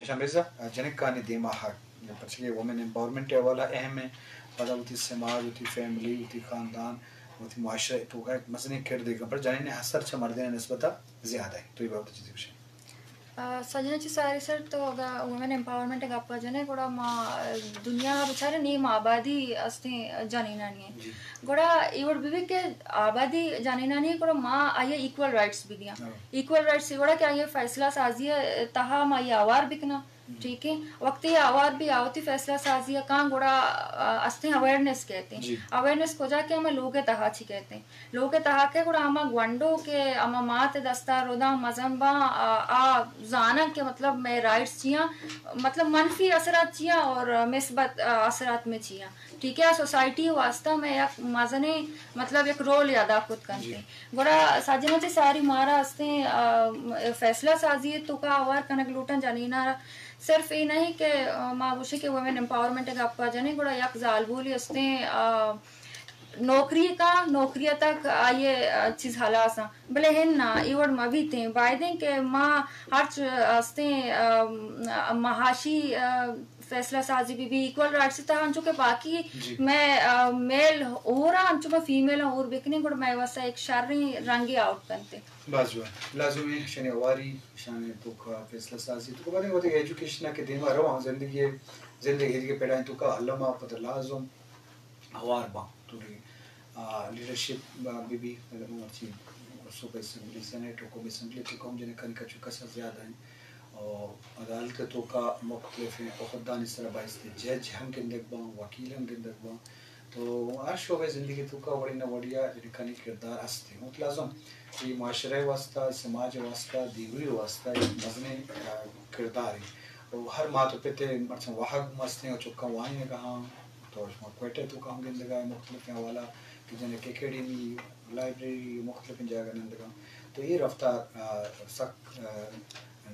شمبے صاحب، جنکانی دیما حق، پرچہ کہ وومن امپاورمنٹ ءِ حوالہ اہم ہے، پدا وتی سماج، وتی فیملی، وتی خاندان، وتی معاشرہ ءِ توکا یک مزنیں کردے کن، پر جنین ءِ اثر چہ مردین ءِ نسبت ءَ زیادہ ہے۔ تو اے بابت ءَ چیزے گوشے؟ آ، سجنا چی ساری سر، تو اگاں وومن امپاورمنٹ ءِ گپ ءَ جنے، گڑا ما، آ، دنیا ءَ بچارے نیم آبادی استیں جنینانی ہیں۔ جی۔ گڑا اے وڑ بہ بی کہ آبادی جنینانی ہیں، گڑا ما آئی ءَ ایکول رائٹس بہ دیاں۔ ہاں۔ ایکول رائٹس اے وڑا کہ آئی ءِ فیصلہ سازی ءِ تہا ما آئی ءَ ہوار بکناں۔ ہم۔ ٹھیک ہے، وقتی آوار بی آ وتی فیصلہ سازی ءَ کاں، گڑا، آ، استیں اویئرنیس کہتے ہیں۔ جی۔ اویئرنیس کجا کہ ہمیں لوگ ءِ تہا چی کہتے ہیں۔ لوگ ءِ تہا کہ گڑا ہما گونڈو کہ ہما مات ءِ دستا رداں مزن باں، آ، آ زاناں کہ مطلب مئے رائٹس چیاں، مطلب منفی اثرات چیاں اور مثبت، آ، اثرات میں چیاں۔ ٹھیک ہے، سوسائٹی ءِ واسطہ مئے یک مزنیں مطلب یک رولے ادا کت کنت۔ جی۔ گڑا سجنا چہ ساری مارا استیں، آ، فیصلہ سازی ءِ توکا ہوار کنگ لوٹاں جنینا را۔ صرف اے نہیں کہ، آ، ما گوشیں کہ وومن امپاورمنٹ ءِ گپا جنیں، گڑا یک زالبولے استیں، آ، نوکری کا، نوکری تک آئی ءِ، آ، چیز ہلاس آں۔ بلے ہن نا، اے وڑ مہ بیتیں۔ بایدیں کہ ما ہرچ استیں، آ، معاشی، آ، فیصلہ سازی بہ بی، ایکول رائٹس ءِ تہا انچو کہ باقی جی۔ مئے، آ، میل ہور آں، انچو ما فیمیل ہور بکنیں، گڑا مئے واسطہ یک شریں رنگے آؤٹ کنت۔ باز جوان۔ لازم ہے شانی ہواری، شانی توکا فیصلہ سازی، تو بعد وتی ایجوکیشن کہ دیما رواں، زندگی، زندگی دیگہ پڑھائیں توکا علما پتہ لازم ہوار باں۔ تو، آ، لیڈرشپ بہ بی، مرچی صوبہ اسمبلی، سینیٹ، حکومت اسمبلی توکا ہم جنکانی کچ و کسر زیادہ ہیں۔ اور عدالت توکا مختلف ہیں، عہدانی سرا بایستی جج ہم گندگ باں، وکیل ہم گندگ باں۔ تو ہر شعبہ زندگی توکا وڑی نہ وڑیا جنکانی کردار ہستے۔ مطلب لازم یہ معاشرہ واسطہ، سماج واسطہ، دیوی واسطہ ایک مزنیں، آ، کردار ہے۔ اور ہر مات و پتے مرچاں واہگ مستیں اور چکاں وائیں گہاں، تو شما کوئٹہ توکا ہم گندگا ہے مختلف حوالہ کہ جنک اکیڈمی، لائبریری، مختلف جاگہ نندگا۔ تو یہ رفتار، آ، سک، آ،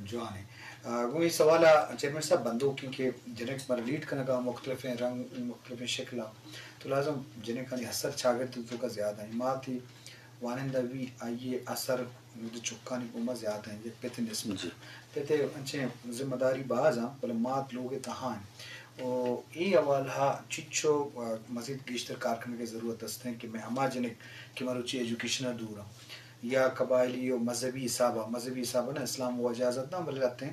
جوان ہے۔ آ، گوں یہ سوال آ چیئرمین صاحب بندوک ہیں کہ جنک مر لیڈ کنگا مختلف رنگ، مختلف شکل آ۔ تو لازم جنکانی اثر چاگرد توکا زیادہ ہیں۔ ماتی وانندہ بی آئی ءِ اثر وتی چکانی گوما زیادہ ہیں، یک پت ءِ نسبت۔ جی۔ پت ءِ انچیں ذمہ داری باز آں، بلے مات لوگ ءِ تہا ہیں۔ و اے حوالہ ءَ چچو، آ، مزید گیشتر کار کنگ ءِ ضرورت است ہیں کہ مئے ہما جنک کہ مروچی ایجوکیشن ءَ دور آں یا قبائلی و مذہبی حساب ءَ، مذہبی حساب ءَ نہ، اسلام و اجازت داں، بلے لہتیں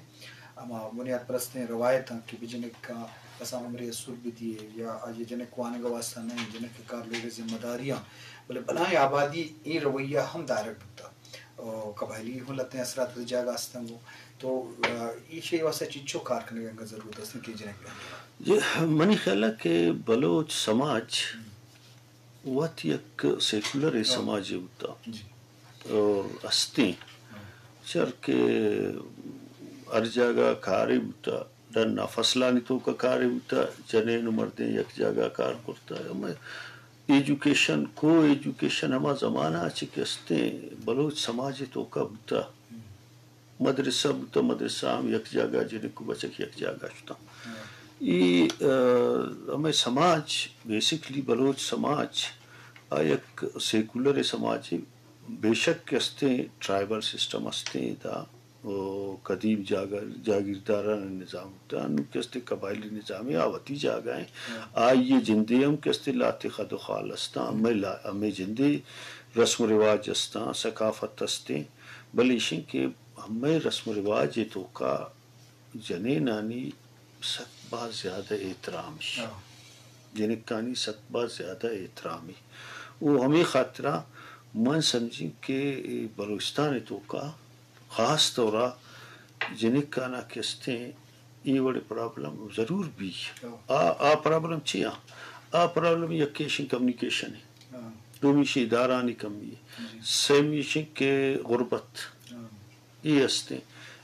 ہما بنیاد پرستیں روایت آں کہ بجنک ءَ کسا عمرے ءَ سور بدیے یا آئی ءِ جنک وانگ ءِ واسطہ نہ انت، جنک ءِ کار لوگ ءِ ذمہ داری آں۔ بلے بلاہیں آبادی اے رویہ ہم دارگ بوتگ۔ او قبائلی ہوں لہتیں اثرات وتی جاگہ استنگو۔ تو، آ، ایشی واسطہ چچو کار کنگ ءِ انگا ضرورت است کہ جنک؟ جی، منی خیال ءَ کہ بلوچ سماج ہم۔ وت یک سیکولر ہاں۔ سماجے بوتا۔ جی۔ اور استیں۔ ہاں۔ چر کہ ہر جاگہ کارے بوتا، ڈنا فصلانی توکا کارے بوتا، جنین و مردین یک جاگہ کار کرتا۔ ہمے ایجوکیشن، کو ایجوکیشن ہما زمانہ چی کہ استیں، بلوچ سماج توکا بوتا۔ ہم۔ مدرسہ بوتا، مدرسہ ہم یک جاگہ جنک و بچک یک جاگہ شتاں۔ ہاں۔ ای، آ، ہمے سماج، بیسکلی بلوچ سماج، آ یک سیکولر سماجے، بے شک کہ استیں ٹرائبل سسٹم استیں دا، او قدیم جاگہ، جاگیرداران نظام بوتا، انو کہ استیں قبائلی نظام آ وتی جاگہ ہیں۔ ہاں۔ آئی جندے ہم کہ استیں لہتے خد و خال استاں، ہمے لا-، ہمے جندے رسم و رواج استاں، ثقافت استیں۔ بلے ایشیں کہ ہمے رسم و رواج ءِ توکا جنینانی سک باز زیادہ احترام اِش۔ ہاں۔ جنکانی سک باز زیادہ احترام اِش۔ او ہمے خاطرا من سمجھیں کہ اے بلوچستان ءِ توکا خاص طورا جنکانا کہ استیں اے وڑیں پرابلم ضرور بی۔ ہاں۔ آ، آ پرابلم چی آں؟ آ پرابلم یکے ایشیں کمیونیکیشن ایں۔ ہاں۔ دومی ایشیں ادارہانی کمی ایں۔ جی۔ سیمی ایشیں کہ غربت۔ ہاں۔ اے استیں۔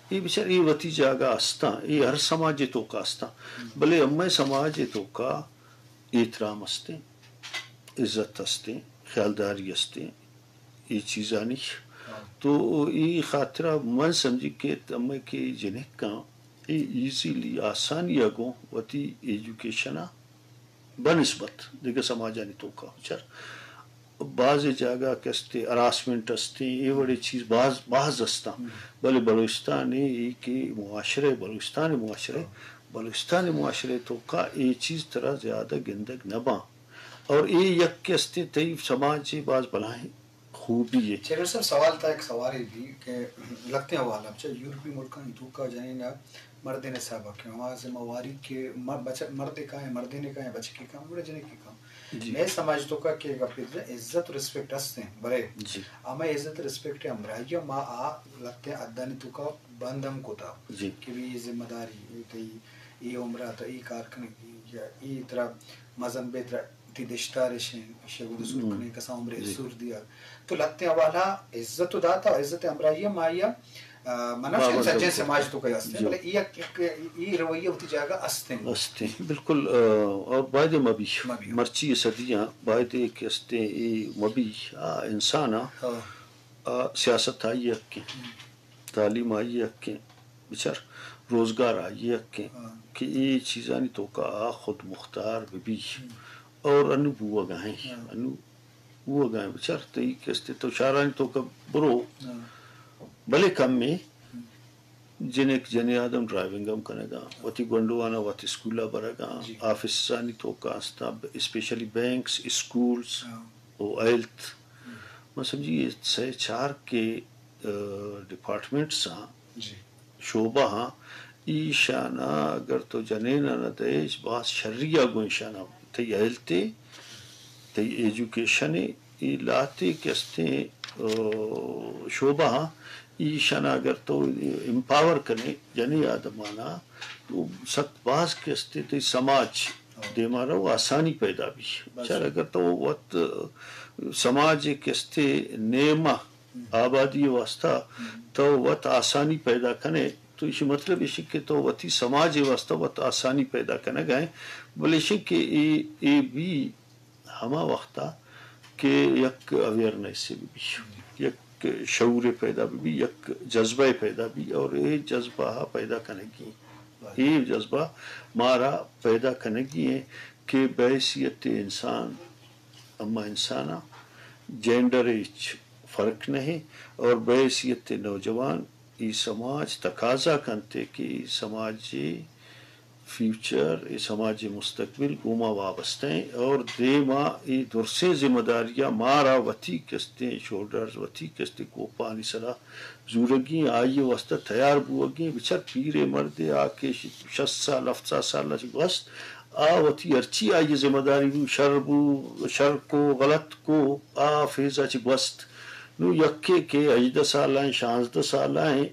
اے بچار اے وتی جاگہ استاں، اے ہر سماج ءِ توکا استاں۔ ہم۔ بلے ہمے سماج ءِ توکا احترام استیں، عزت استیں، خیالداری استیں، اے چیزانی۔ ہاں۔ تو اے خاطرا من سمجھیں کہ ہمے کہ جنکاں اے ایزیلی، آسانی ءَ گوں وتی ایجوکیشن ءَ بنسبت دگہ سماجانی توکا چر بازیں جاگہ کہ استے ہراسمنٹ استے، اے وڑیں چیز باز، باز استاں۔ بلے بلوچستان ءِ اے کہ معاشرہ، بلوچستان ءِ معاشرہ، بلوچستان ءِ معاشرہ ءِ توکا اے چیز ترا زیادہ گندگ نہ باں۔ اور اے یک کہ استے تئی سماج ءِ باز بلاہیں خوبی یے۔ چیئرمین صاحب، سوال تھا، ایک سوال یہ بھی کہ لگتے ہیں حوالہ، اچھا، یورپی ملکانی توکا جنین مردین حساب کہ ہما ذمہ واری کہ م-، بچ-، مردے کا ہے، مردین کا ہے، بچے کے کام، بڑے جنے کے کام۔ جی۔ میں سمجھ تو کا کہ گپ عزت و ریسپیکٹ ہستے ہیں، بلے جی۔ ہمیں عزت ریسپیکٹ ہمراہی ما آ لگتے ہیں ادانی توکا بند ہم کوتا۔ جی۔ کہ بھی یہ ذمہ داری، یہ تئی، یہ عمرہ تو یہ کار کرنے کی، یا یہ ترا مزن بے ترا تی دشتار شیں، شے گوڑ سور ہم۔ کنے کسا عمرے جی۔ سور دیا۔ تو لگتے حوالہ عزت و داتا، عزت ہمراہی ما آیا، آ، منا شاید سجیں سماج تو کئی ہستیں، جی۔ بلے ای یک، یک، ای رویہ ہوتی جاگہ ہستیں۔ ہستیں، بالکل، آ، اور بایدے مبی۔ مبی۔ مرچی یہ صدیاں بایدے کہ ہستیں، ای مبی، آ، انسان آ، ہاں۔ آ، سیاست آئی حق ہیں، ہم۔ تعلیم آئی حق ہیں، بچار روزگار آئی حق ہیں، ہاں۔ کہ ای چیزانی توکا آ خود مختار ببی۔ ہم۔ اور انو بوگا ہیں، ہاں۔ انو بوگا ہیں، بچار تئی کہ استے تو شہرانی توکا برو، ہاں۔ بلے کم میں ہم۔ جنک جنی آدم ڈرائیونگ ہم کنگا، وتی گونڈوانا وت اسکولا برگا، جی۔ آفیسانی توکا استا، اسپیشلی بینکس، اسکولز ہاں۔ و ہیلتھ۔ ہم۔ من سمجھی یہ سہ چار کہ، آ، ڈپارٹمنٹس ہاں، جی۔ شعبہ ہاں، ایشانا اگر تو جنینانا دئے، باز شری آ گوں ایشانا، تئی ہیلتھ ءِ، تئی ایجوکیشن ءِ، اے لہتے کہ استیں، آ، شعبہ ہاں، ایشانا اگر تو امپاور کنے جنی آدمانا، تو سک باز کہ استیں تئی سماج دیما رو آسانی پیدا بی۔ بس۔ چار اگر تو وت سماج کہ استیں نیمہ آبادی واسطہ تو وت آسانی پیدا کنے، تو ایشی مطلب ایشی کہ تو وتی سماج واسطہ وت آسانی پیدا کنگا ہیں۔ بلے ایشی کہ اے، اے بی ہما وختا کہ یک اویئرنیس بی، یک شعور پیدا بی، یک جذبہ پیدا بی، اور اے جذبہ پیدا کنگی، اے جذبہ مارا پیدا کنگی ہیں کہ بحیثیت انسان، اما انسان ءَ جینڈر ءَ ہچ فرق نہ ایں اور بحیثیت نوجوان اے سماج تقاضا کنت کہ اے سماج ءِ فیوچر، اے سماج ءِ مستقبل گوما وابستہ ایں اور دیما اے درسیں ذمہ داری ءَ مارا وتی کستیں شولڈرز، وتی کستیں کوپانی سرا زورگی ایں، آئی ءِ واستہ تیار بوگی ایں۔ بچار پیرے مردے آ کہ شست سال، ہفت سال سال ءَ چہ گوست، آ وتی ہرچی آئی ءِ ذمہ داری بو، شر بو، شر کو، غلط کو، آ فیز ءَ چہ گوست۔ نوں یکے کہ ہژدہ سال ءَ ایں، شانزدہ سال ءَ ایں،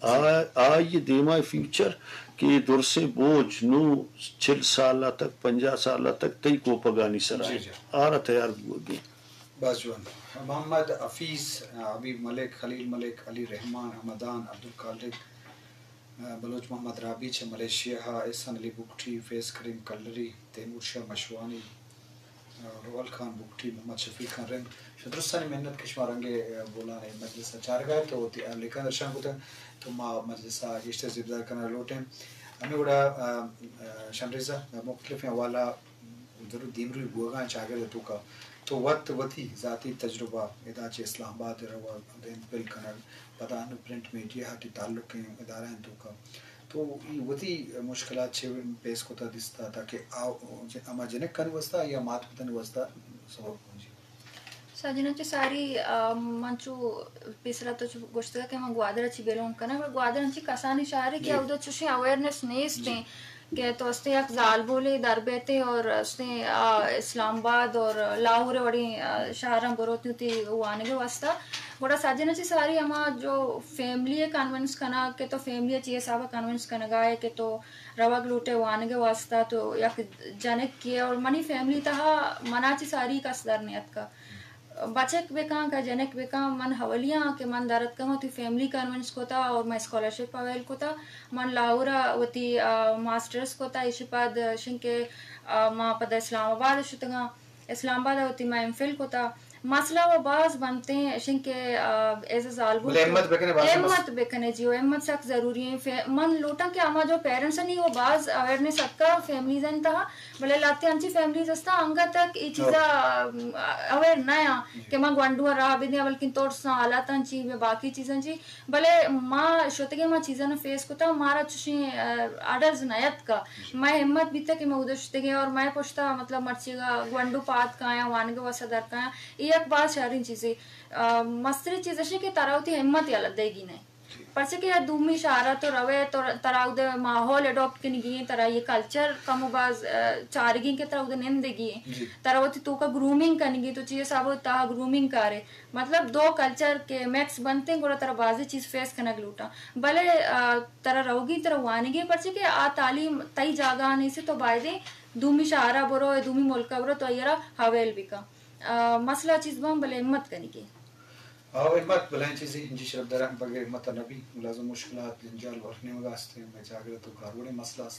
آ، آئی ءِ دیما فیوچر کہ درسیں بوجھ نوں چل سال ءَ تک، پنجاہ سال ءَ تک تئی کوپگانی سرا جی، ایں۔ جی۔ آرا تیار بوگی ایں۔ باز جوان۔ محمد حفیظ، حبیب ملک، خلیل ملک، علی رحمان، حمدان، عبدالخالق، بلوچ محمد رابی چہ ملیشیا ءَ، احسان علی بگٹی، فیض کریم کلری، تیمور شاہ مشوانی، رول خان بگٹی، محمد شفیق خان رند، شما درستانی منت کہ شما رنگے بولان ءِ مجلس ءَ چارگا ات ءُ وتی لیکہ درشان کتگ، تو ما مجلس ءَ گیشتر زیبدار کنگ لوٹیں۔ ہمے وڑا، آ، آ، شنریزہ مختلفیں حوالہ ضرور دیمروی بوگا ایں چاگرد ءِ توکا۔ تو وت وتی ذاتی تجربہ ادا چہ اسلام آباد ءَ روگ، ایم فل کنگ، پدا انوں پرنٹ میڈیا ءَ ٹی تعلق ایں ادارہ ایں توکا۔ تو ای وتی مشکلات چے پیس کتا دیستا تاکہ آ، ہما جنکانی واسطہ یا مات پتانی واسطہ سبب بنجی؟ سجنا چہ ساری، آ، من چو پیسرا تو چو گوشتگا کہ من گوادر ءَ چہ بلونگ کناں، بلے گوادر انچیں کسانیں شہرے کہ جی۔ اودا چوشیں اویئرنس نیست جی۔ ایں۔ کہ تو استے یک زالبولے در بیتے اور استے، آ، اسلام آباد اور لاہور وڑیں، آ، شہراں بروتے وتی وانگ ءِ واسطہ۔ گڑا سجنا چہ ساری ہما جو فیملی ءَ کنونس کنگ کہ تو فیملی ءَ چی حساب ءَ کنونس کنگا ئے کہ تو روگ لوٹے وانگ ءِ واسطہ، تو یک جنک ئے اور منی فیملی تہا منا چہ ساری کس در نیتکا۔ بچک بکن کہ جنک بکن، من اولی آں کہ من در اتکگاں، وتی فیملی کنونس کتا اور من اسکالرشپ اویل کتا۔ من لاہور ءَ وتی، آ، ماسٹرز کتا، ایشی پد شنکہ، آ، ما پدا اسلام آباد ءَ شتگاں۔ اسلام آباد ءَ وتی ما ایم فل کتا۔ مسئلہ و باز بنتیں، اشیں کہ ایز اے زالبول بلے ہمت بکنے، باز ہمت بکنے جی، و ہمت سک ضروری ہیں۔ من لوٹاں کہ ہما جو پیرنٹس ہیں وہ باز اویئرنس اتکا فیملیز ہیں تہا، بلے لاتے انچی فیملیز ہستا انگا تک یہ چیزا اویئر نہ ہیں کہ ما گونڈو راہ بدیں، بلکن ترساں، حالاتاں چی، باقی چیزاں چی، بلے ما شتگیں، ما چیزاں فیس کتا، مارا چشیں اڈرز نیت کا۔ ما ہمت بیتا کہ ما ادشتگیں اور ما پشتا مطلب مرچیگا گونڈو پاد کایاں، وانگا وسا در کایاں۔ یہ یک باز شریں چیزے۔ مستری چیز اشی کہ ترا وتی ہمت یلہ دیگی نہ۔ پرچہ کہ دومی شہرا تو روے تو ترا اود ماحول اڈاپٹ کنگی ہیں، ترا یہ کلچر کم و باز چارگی کہ ترا اود نندگی ہیں۔ ترا وتی توکا گرومنگ کنگی، تو چیز حساب تہا گرومنگ کارے۔ مطلب دو کلچر کہ مکس بنتیں، گڑا ترا بازی چیز فیس کنگ لوٹاں۔ بلے ترا روگی، ترا وانگی، پرچہ کہ آ تعلیم تئی جاگہ نہیں سے، تو بایدیں دومی شہرا برو، دومی ملکا برو، تو ایرا حویل بکا۔ مسئلہ چیز بن، بلے ہمت کنگی۔ او ہمت بلائیں چیزی، جی شرف داران، بغیر ہمت نبی، ملازم مشکلات، جنجال ورنیمگا ہستیں، میں جاگرت و کاروڑیں مسئلہ ہستیں۔